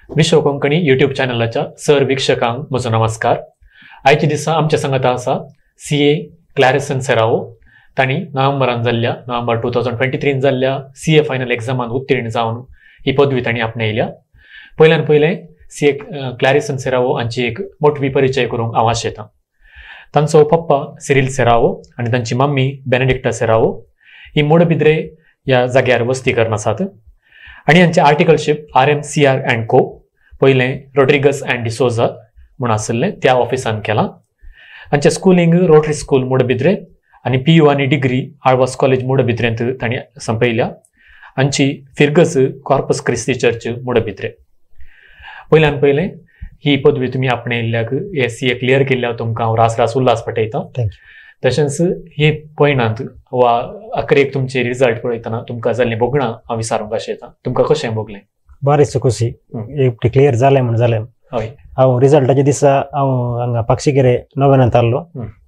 विश्व Konkani YouTube चॅनलाच्या sir वीक्षकांक म्हजो नमस्कार. आयच्या दिसा आमच्या संगता आसा सी ए क्लॅरिसन सेरावो. तांणी नोव्हेंबरान जाल्ल्या नोव्हेंबर 2023 जाल्ल्या सी ए फायनल एग्जामान उत्तीर्ण जावन ही पदवी तांणी आपणायल्या. पयल्यान पयलें सी ए क्लॅरिसन सेरावो हांची एक मोटवी परिचय करूंक हांव आशेतां. तांचो पप्पा सिरील सेरावो आनी तांची मम्मी बेनेडिक्टा सेरावो ही मोडबिद्रे ह्या जाग्यार वस्ती करून आसात. आनी हांचे articleship R M C R and co पयलें रोड्रिगस अँड डिसोजा म्हूण आशिल्लें त्या ऑफिसान केलां. हांचें स्कुलींग रोटरी स्कूल मोडबिद्रे आनी पी यू आनी डिग्री आळवास कॉलेज मोडबिद्रेंत तांणी संपयल्या. हांची फिर्गज कॉर्पस क्रिस्ती चर्च मोडबिद्रे. पयल्यान पयलें ही पदवी तुमी आपणायल्ल्याक हे सी ए क्लियर केल्ल्याक तुमकां हांव रास रास उल्हास पटयता. तशेंच हे पयणांत वा अखेरेक तुमचे रिजल्ट पळयतना तुमकां जाल्लीं भोगणां हांव विचारूंक आशेतां. तुमकां कशें भोगलें? बारीच खुशी एक क्लियर जालें म्हूण जालें. हय, हांव रिजल्टाच्या दिसा हांव हांगा पाक्षिकेरे नव्यानांत आहलो.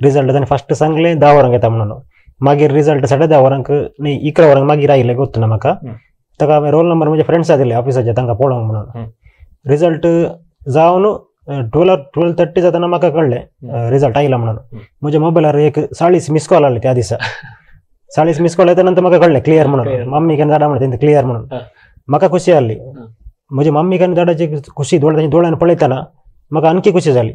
रिजल्ट ताणें फस्ट सांगलें 10 वरांक येता म्हणून. मागीर रिजल्ट 10:30 वरांक न्ही 11 वरांक मागीर आयले गोत्त ना म्हाका. ताका हांवें रोल नंबर म्हजे फ्रेंड्सा दिले ऑफिसाचे तांकां पळोवंक म्हणून. रिजल्ट जावन 12:30 जातना म्हाका कळ्ळें रिजल्ट आयला म्हणून. म्हज्या मोबायलार एक 40 मिस कॉल आसले त्या दिसा. 40 मिस कॉल येता नंतर म्हाका कळ्ळें क्लियर म्हणून. मम्मी केन्ना धाडा म्हणून क्लियर म्हणून म्हाका खुशी आसली. म्हजी मम्मी केन्ना धाडाची खुशी दोळ्यान पळयतना म्हाका आणखी खुशी जाली.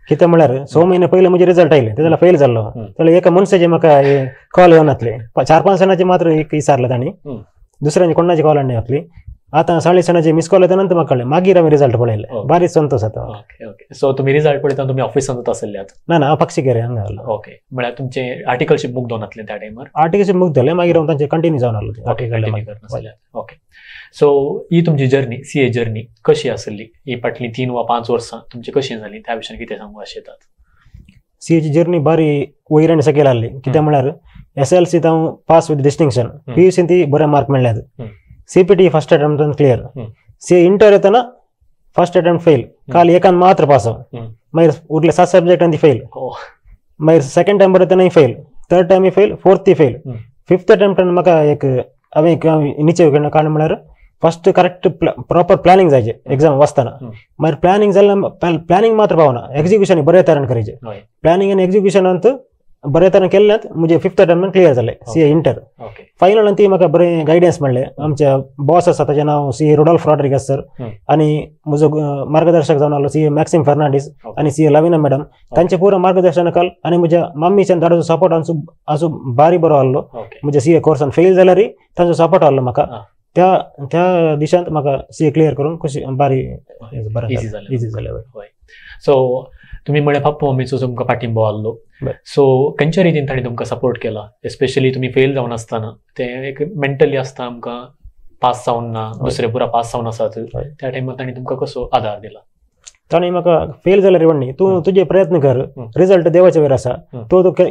कितें म्हळ्यार 6 महिने पयले म्हजे रिजल्ट आयले ते जाल्यार फेल जाल्लो. जाल्यार एका मनशाचे म्हाका कॉल येवनातले. 4-5 जाणांचे मात्र एक विचारलें तांणी, दुसऱ्यांचे कोणाचे कॉल आनी येतली. आतां 40 जाणांचे मिस कॉल येता नंतर म्हाका कळ्ळें. मागीर हांवें रिजल्ट पळयले. बारीक संतोष जाता. Okay okay. सो तुमी रिजल्ट पळयतना तुमी ऑफिसांतूच आसले आतां? ना ना, हांव पाक्षिकेरे हांगा आहलो. ओके, म्हळ्यार तुमचें आर्टिकलशीप मुगदोन जातलें त्या टायमार? आर्टिकलशीप मुगदलें, मागीर हांव तांचें कंटिन्यू जावन आहलो. कंटिन्यू करनासलें. ओके, सो ही तुमची जर्नी सी ए जर्नी कशी आसली? ही फाटलीं 3 वा 5 वर्सां तुमची कशी जाली त्या विशयान कितें सांगू आशेतात? सी एची जर्नी बारी वयर आनी सकयल आहली. कितें म्हळ्यार एस एल सीत हांव pass with distinction, P U scene ती बरे मार्क मेळ्ळ्यात. C P T first attempt clear. C inter येतना फस्ट अटेम्प्ट फेल, खाली एकान मात्र पास हांव. मागीर उरले 7 सब्जेक्टान ती फेल. मागीर सेकंड टायम बरयतना fail, third time fail, fourth fail. Fifth अटेम्प्टान म्हाका एक हांवें निचे कारण म्हळ्यार फस्ट करेक्ट प्रॉपर प्लॅनिंग जायचे एक्झाम वाचतना. मागीर प्लॅनिंग जाल्यार प्लॅनिंग मात्र पावना, एक्झिक्युशन बऱ्या तरेन करायचें. प्लॅनिंग आनी एक्झिक्युशनांत बऱ्या तरेन केल्ल्यात म्हजे फिफ्थ अटेम्प्टान क्लियर जालें सी ए इंटर. फायनल ती म्हाका बरें गायडन्स मेळ्ळें. आमच्या बॉस आसा ताचें नांव सी ए रुडोल्फ रॉड्रिगस सर, आनी म्हजो मार्गदर्शक जावन आहलो सी ए मॅक्सिम फर्नांडीस आनी सी ए लविना मॅडम. तांचे पुरो मार्गदर्शना खाल आनी म्हज्या मम्मीच्यान दादाचो सपोर्ट आजू बारी बरो आहलो. म्हज्या सी ए कोर्सान फेल जाल्यारय तांचो सपोर्ट आहलो म्हाका. त्या त्या दिशांत म्हाका सी ए क्लियर करूंक खुशी बारी बरें इजी जालें. सो तुमी म्हळें पप्पा मम्मीचो तुमकां पाठिंबो आहलो. सो खंयच्या रितीन तांणी तुमकां सपोर्ट केला? एस्पेशली तुमी फेल जावन आसतना तें एक मेंटली आसता आमकां पास जावन ना, दुसरे पुरा पास जावन आसात, त्या टायमार तांणी तुमकां कसो आदार दिला? तांणी म्हाका फेल जाल्यार म्हणली तूं तुजे प्रयत्न कर, रिजल्ट देवाचे वयर आसा, तो तुका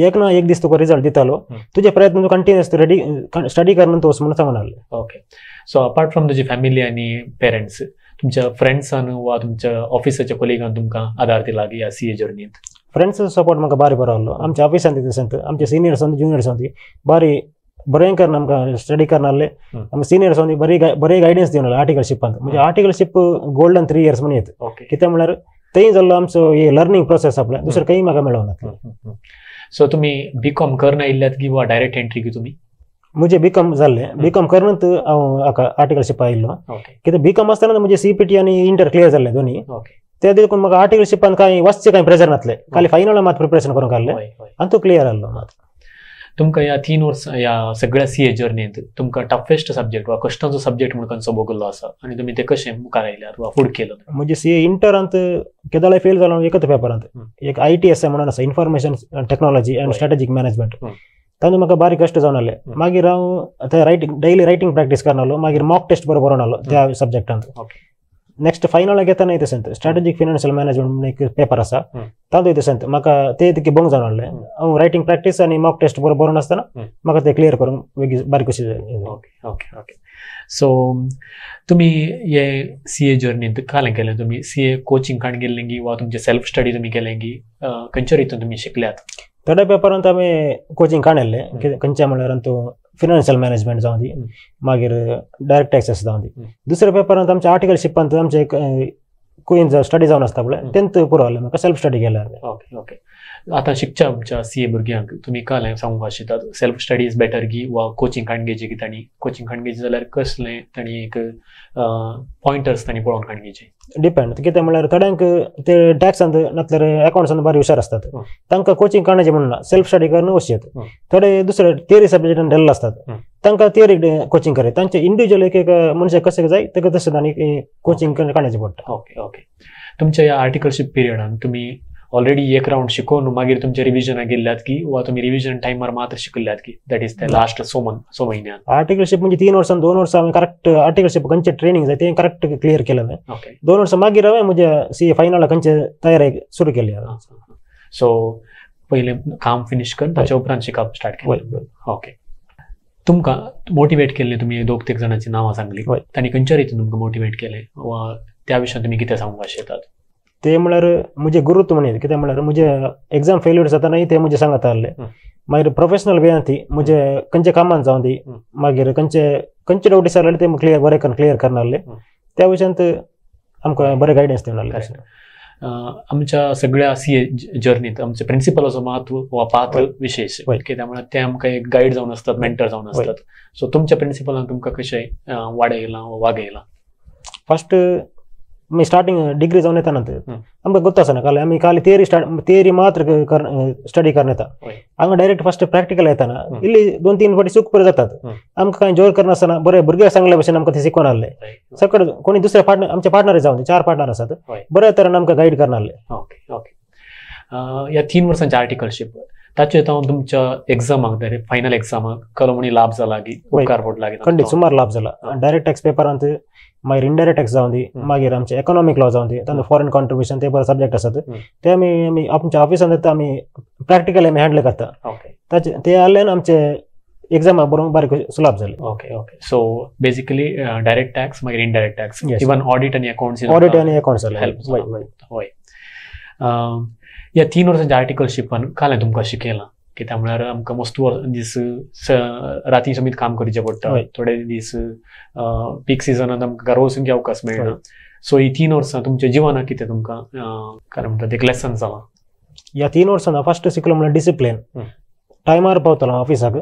एक ना एक दीस तुका रिजल्ट दितालो, तुजे प्रयत्न तूं कंटिन्युअस रेडी स्टडी कर तूं म्हणून सांगून आहलें. ओके, सो अपार्ट फ्रॉम तुजी फॅमिली आनी पेरंट्स, तुमच्या फ्रेंड्सान वा तुमच्या ऑफिसाच्या कोलिगान तुमकां आदार दिला ह्या सी ए जर्नींत? फ्रेंड्साचो सपोर्ट म्हाका बारी बरो आहलो. आमच्या ऑफिसांत तशेंच आमचे सिनियर्स ज्युनियर्स बारी बरें करून आमकां स्टडी करना आहले. आमचे सिनियर्स बरी बरे गायडन्स दिवन आहले आर्टिकलशिपांत. म्हणजे आर्टिकलशीप गोल्डन 3 इयर्स म्हण येत. कितें म्हळ्यार थंय जाल्लो आमचो हे लर्नींग प्रोसेस आपल्या दुसरें खंय म्हाका मेळना. सो तुमी बी कॉम करना आयिल्ल्यात की वा डायरेक्ट एंट्री की तुमी? म्हजें बी कॉम जाल्लें. बी कॉम करूनच हांव हाका आर्टिकलशीप आयिल्लो. कित्याक बी कॉम आसतना म्हजें सी पी टी आनी इंटर क्लियर जाल्लें दोनी. ते देखून म्हाका आर्टिकलशिपान कांय वचचें कांय प्रेशर नासलें. खाली फायनल मात प्रिपरेशन करूंक आहलें आनी तूं क्लियर आहलो मात. तुमकां ह्या 3 वर्सां ह्या सगळ्या सी ए जर्नींत तुमकां टफेस्ट सब्जेक्ट वा कश्टांचो सब्जेक्ट म्हणून खंयचो भोगल्लो आसा आनी तुमी ते कशें मुखार आयल्यात वा फुडें केलो? म्हजे सी ए इंटरांत केदोळाय फेल जालो एकच पेपरांत, एक I T S M म्हणून आसा, information technology and strategic management. तातूंत म्हाका बारीक कश्ट जावन आहले. मागीर हांव ते रायटींग डेली रायटींग प्रॅक्टीस करना आहलो. मागीर मॉक टेस्ट बरो बरोवन आहलो त्या सब्जेक्टांत. नेक्स्ट फायनलाक येतना तशेंच स्ट्रॅटेजीक फिनान्शियल मॅनेजमेंट म्हणून एक पेपर आसा तातूंत तशेंच म्हाका ते तितकें बोंग जावन आहलें. हांव रायटींग प्रॅक्टीस आनी मॉक टेस्ट बरो बरोवन आसतना म्हाका ते क्लियर करूंक बेगीन बारीक खुशी जाली. Okay okay okay. सो तुमी हे सी ए जर्नींत कालें केलें? तुमी सी ए कोचिंग काण गेल्लें की वा तुमचें सेल्फ स्टडी तुमी केलें की खंयच्या रितीन तुमी शिकल्यात? थोड्या पेपरांत आमी कोचिंग काणयल्लें. खंयच्या म्हळ्यार तूं फिनान्शियल मॅनेजमेंट जावं दी, मागीर डायरेक्ट टॅक्सेस जावं दी. दुसऱ्या पेपरांत आमचे आर्टिकलशिपांत आमचे कोइन स्टडी जावन आसता पळय तेंत पुरो जालें म्हाका, सेल्फ स्टडी केल्या. Okay okay. आतां शिकच्या आमच्या सी ए भुरग्यांक तुमी काल सांगूंक शितात सेल्फ स्टडी is better की वा कोचिंग काडून घेवची की तांणी कोचिंग काडून घेवची जाल्यार कसलें तांणी एक पॉयंटर्स तांणी पळोवन काडून घेवचे? डिपेंड कितें म्हणल्यार थोड्यांक ते टॅक्सांत नातल्यार अकावंट्सांत बरे हुशार आसतात, तांकां कोचिंग काडण्याचें म्हणून ना, सेल्फ स्टडी करून वचयेत. थोडे दुसरे थियरी सब्जेक्टान डल आसतात, तांकां थियरी कोचिंग करे, तांचे इंडिविज्युअल एक एक मनशाक कशें जाय ताका तशें तांणी कोचिंग काडण्याचें पडटा. Okay okay. तुमच्या ह्या आर्टिकलशीप पिरियडान तुमी ऑलरेडी एक रावंड शिकोवन मागीर तुमच्या रिविजनाक गेल्ल्यात की वा तुमी रिविजन टायमार मात्र शिकल्यात की that is ते लास्ट 6 म्हयन्यान? आर्टिकलशीप म्हणजे 3 वर्सां 2 वर्सां हांवें करेक्ट आर्टिकलशीप खंयचें ट्रेनींग जाय तें करेक्ट क्लियर केलें हांवें. 2 वर्सां मागीर हांवें म्हज्या सी ए फायनला खंयचे तयारी सुरू केली हांवें. सो पयलें काम फिनीश करून ताच्या उपरांत शिकप स्टार्ट केलें. ओके. तुमकां मोटिवेट केल्लें तुमी 2-3 जाणांची नांवां सांगली, तांणी खंयच्या रितीन तुमकां मोटिवेट केलें वा त्या विशयान तुमी कितें सांगूंक शकतात? ते म्हणल्यार म्हजे गुरुत्व म्हणीत, कितें म्हणल्यार म्हजे एग्जाम फेल्यूर जातानाय ते म्हजे सांगत आहले. मागीर प्रोफेशनल वेयान ती म्हजे खंयच्या कामान जावं दी, मागीर खंयचे खंयचे डावट विचारले ते क्लियर बरें करून क्लियर करनासले, त्या विशयांत आमकां बरें गायडन्स दिवन आहले. आमच्या सगळ्या सी ए जर्नीत आमच्या प्रिंसिपलाचो महत्व वा पात्र विशेष, कित्याक म्हळ्यार ते आमकां एक गायड जावन आसतात, मेंटर जावन आसतात. सो तुमच्या प्रिंसिपलान तुमकां कशें वाडयलां वा वागयलां? फर्स्ट मी स्टार्टिंग डिग्री जावन येता नंतर आमकां गोत्त आसना, काल आमी खाली थियरी स्टार्ट थियरी मात्र स्टडी करून येता. हांगा डायरेक्ट फर्स्ट प्रॅक्टिकल येताना इल्ली 2-3 फावटी चूक पुरो जातात, आमकां कांय जोर करनासतना बरें भुरग्यांक सांगल्या भशेन आमकां ते शिकोवन आहले. सगळे कोणी दुसरे पार्टनर आमचे पार्टनर जावन 4 पार्टनर आसात, बऱ्या तरेन आमकां गायड करना आहले. Okay okay. ह्या 3 वर्सांचे आर्टिकलशीप ताचेर हांव तुमच्या एग्जामाक फायनल एग्जामाक कलो म्हणी लाभ जाला की उपकार पडला? खंडीत सुमार लाभ जाला. डायरेक्ट टॅक्स पेपरांत मागीर इनडायरेक्ट टॅक्स जावं दी, मागीर आमचे इकॉनॉमीक लॉ जावं दी, तातूंत फॉरेन कॉन्ट्रिब्युशन ते बरे सब्जेक्ट आसात ते आमी आमी आमच्या ऑफिसांत आमी प्रॅक्टिकली आमी हँडल करता. ताचे ते आहल्यान आमचे एग्जामाक बरोवंक बारीक सुलाभ जाले. Okay okay. So basically direct tax मागीर इनडायरेक्ट टॅक्स, इवन ऑडिट आनी अकाउंट्स, ऑडिट आनी अकाउंट्स हेल्प. हय. ह्या 3 वर्सांच्या आर्टिकलशिपान काल तुमकां शिकयलां कित्याक म्हळ्यार आमकां मस्त दीस राती समेत काम करचें पडटा, थोडे दीस पीक सिजनान आमकां घरा वचूंक अवकाश मेळना. सो ही 3 वर्सां तुमच्या जिवनाक कितें तुमकां कारण म्हणटा एक लेसन जालां? ह्या 3 वर्सां फर्स्ट शिकलो म्हणल्यार डिसिप्लीन. टायमार पावतलो ऑफिसाक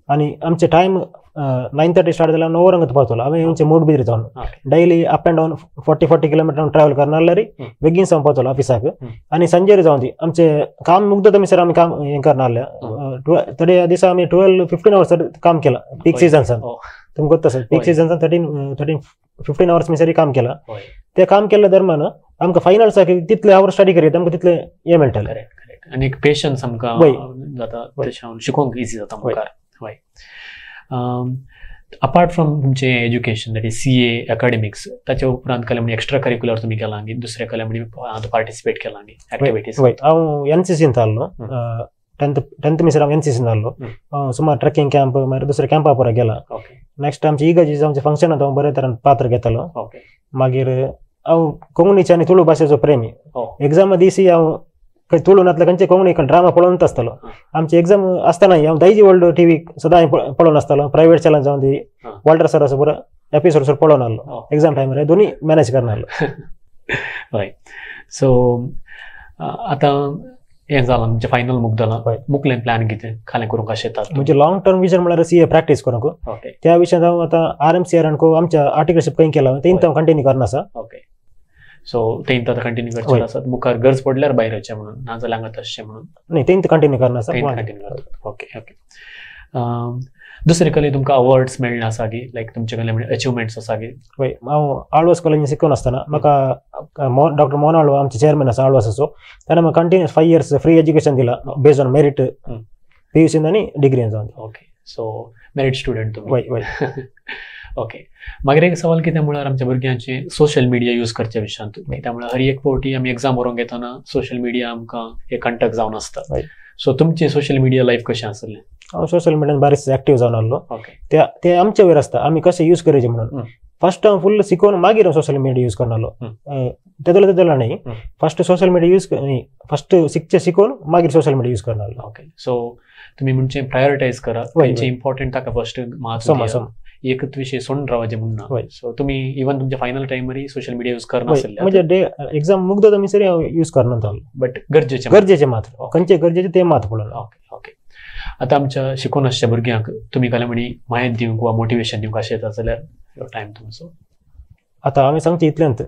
आनी आमचे टायम 9:30 स्टार्ट जाल्यार 9 वरांक पावतलो. हांवें आमचे मूड बिजरी जावन daily up and down 40-40 kilometre travel करना जाल्यार बेगीन सावन पावतलो ऑफिसाक. आनी सांजेर जावन दी आमचे काम मुगदता मिसर आमी काम हें करना आहले. थोडे दिसा आमी 12-15 आवर्स काम केलां पीक सिजन्सान, तुमकां गोत्त आसा पीक सिजन्सान 13-15 आवर्स मिसरी काम केलां. ते काम केल्ल्या दरम्यान आमकां फायनल्साक तितले our study करीत आमकां तितले हें मेळटलें. आनी एक पेशन्स आमकां जाता, तशें शिकोवंक इजी जाता मुखार. हय. अपार्ट फ्रॉम तुमचें education that is C A academics, ताच्या उपरांत कले म्हणजे एक्स्ट्रा करिक्युलर तुमी केलां गी दुसऱ्या कले म्हणजे पार्टिसिपेट केलां गी एक्टिविटीज? हांव एनसीसीन आहलो, टेंथ मिसर हांव एनसीसीन आहलो. सुमार ट्रेकिंग कॅम्प मागीर दुसऱ्या कॅम्पा पुरो गेला. नेक्स्ट आमचे इगर्जी आमचे फंक्शनांत हांव बरे तरेन पात्र घेतालो. मागीर हांव कोंकणीचे आनी तुळू भाशेचो प्रेमी. एग्जामा दिसी हांव तुळू नातल्या खंयचे कोंकणी ड्रामा पळोवनच आसतालो. आमची एग्जाम आसतना हांव दायजी वर्ल्ड टीव्ही सदां पळोवन आसतालो, प्रायवेट चॅनल जावन ती वॉल्टर सर पुरो एपिसोड सर पळोवन आहलो. एग्जाम टायमार दोनी मॅनेज करना आहलो. हय. सो आतां हें जालां तुमचें फायनल मुगदलां, मुखलें प्लॅन कितें खालें करूंक शेतात? म्हजें लॉंग टर्म विजन म्हणल्यार सी ए प्रॅक्टीस करूंक. त्या विशयांत हांव आतां आर एम सी आर आमच्या आर्टिकलशीप खंय केलां तें हांव कंटिन्यू करना आसा. ओके. सो तेंत आतां कंटिन्यू करचें आसा, मुखार गरज पडल्यार भायर वचचें म्हणून, नाजाल्यार हांगा तशें म्हणून न्ही तेंत कंटिन्यू करना आसा. कंटिन्यू करता. Okay okay. दुसरे कडेन तुमकां अवॉर्ड्स मेळ्ळे आसा की लायक तुमचे कडेन म्हणजे अचिवमेंट्स आसा की? हय, हांव आळवास कॉलेजीन शिकोवन आसतना म्हाका डॉक्टर मोहन आळवा आमचे चेअरमॅन आसा आळवासाचो, ताणें म्हाका कंटिन्युअस 5 इयर्स फ्री एज्युकेशन दिलां बेस्ड ऑन मेरीट, पीयूसीन आनी डिग्रीन जावन. ओके. सो मेरीट स्टुडंट तुमी? हय हय. ओके. मागीर एक सवाल कितें म्हळ्यार आमच्या भुरग्यांचे सोशल मिडिया यूज करच्या विशयांत, कित्याक म्हळ्यार हर एक फावटी आमी एग्जाम बरोवंक येतना सोशल मिडिया आमकां एक कंटक जावन आसता. सो तुमचें सोशल मिडिया लायफ कशें आसलें? हांव सोशल मिडियान बारीक एक्टीव जावन आहलो. ते आमचे वयर आसता आमी कशें यूज करचें म्हणून. फर्स्ट हांव फुल शिकोवन मागीर हांव सोशल मिडिया यूज करनालो. तेदोला तेदोला न्ही, first social media use first शिकचे शिकोवन मागीर सोशल मिडिया यूज करनालो. ओके, सो तुम्ही म्हणजे प्रायोरिटायज करा खंयचे इम्पॉर्टंट ताका फर्स्ट महत्व, एकच विषय सोडून रावाचे म्हणना. सो तुम्ही इवन तुमच्या फायनल टाइमरी सोशल मिडिया यूज करनासले, म्हणजे डे एक्झाम मुगदो तुमी सरी हांव यूज करना, बट गरजेचे गरजेचे मात्र खंयचे गरजेचे ते मात पळोवन. ओके ओके, आतां आमच्या शिकून आसच्या भुरग्यांक तुमी काल म्हणी म्हायती दिवंक वा मोटिवेशन दिवंक अशें येता जाल्यार टायम तुमचो. आतां आमी सांगचे इतल्यांत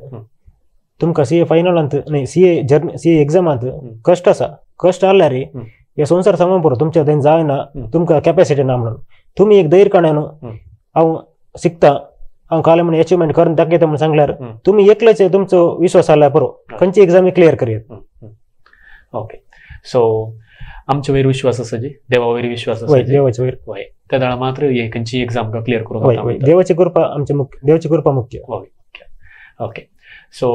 तुमकां सीए फायनलांत न्ही, सीए जर्नी सीए एग्जामांत कश्ट आसा, कश्ट आसल्यार हे संवसार सांगून पुरो तुमच्या थंय जायना, तुमकां कॅपेसिटी ना म्हणून तुमी एक धैर्य काडा न्हू, हांव शिकता हांव काल म्हण अचिवमेंट करून दाखयता म्हणून सांगल्यार तुमी एकल्याचे तुमचो विश्वास आसल्यार पुरो खंयची एग्जामी क्लियर करयत. ओके, सो आमचे वयर विश्वास आसा जी, देवा वयर विश्वास आसा, देवाचे वयर. हय, त्या वेळार मात्र हे खंयची एग्जाम क्लियर करूंक देवाची कृपा आमचे मुख्य, देवाची कृपा मुख्य. ओके, सो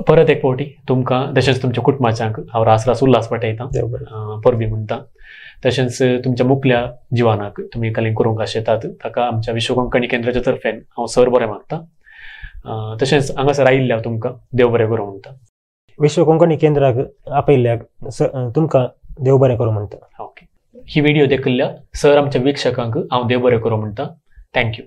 परत एक फावटी तुमकां तशेंच तुमच्या कुटुंबाच्यांक हांव रास रास उल्हास वाटयता, परबी म्हणटा. तशेंच तुमच्या मुखल्या जिवनाक तुमी कलिंग करूंक आशेतात ताका आमच्या विश्व कोंकणी केंद्राच्या तर्फेन हांव सर बरें मागता. तशेंच हांगासर आयिल्ल्या तुमकां देव बरें करूं म्हणटा. विश्व कोंकणी केंद्राक आपयिल्ल्याक तुमकां देव बरें करूं म्हणटा. ओके, ही व्हिडिओ देखिल्ल्या सर आमच्या वीक्षकांक हांव देव बरें करूं म्हणटा. Thank you.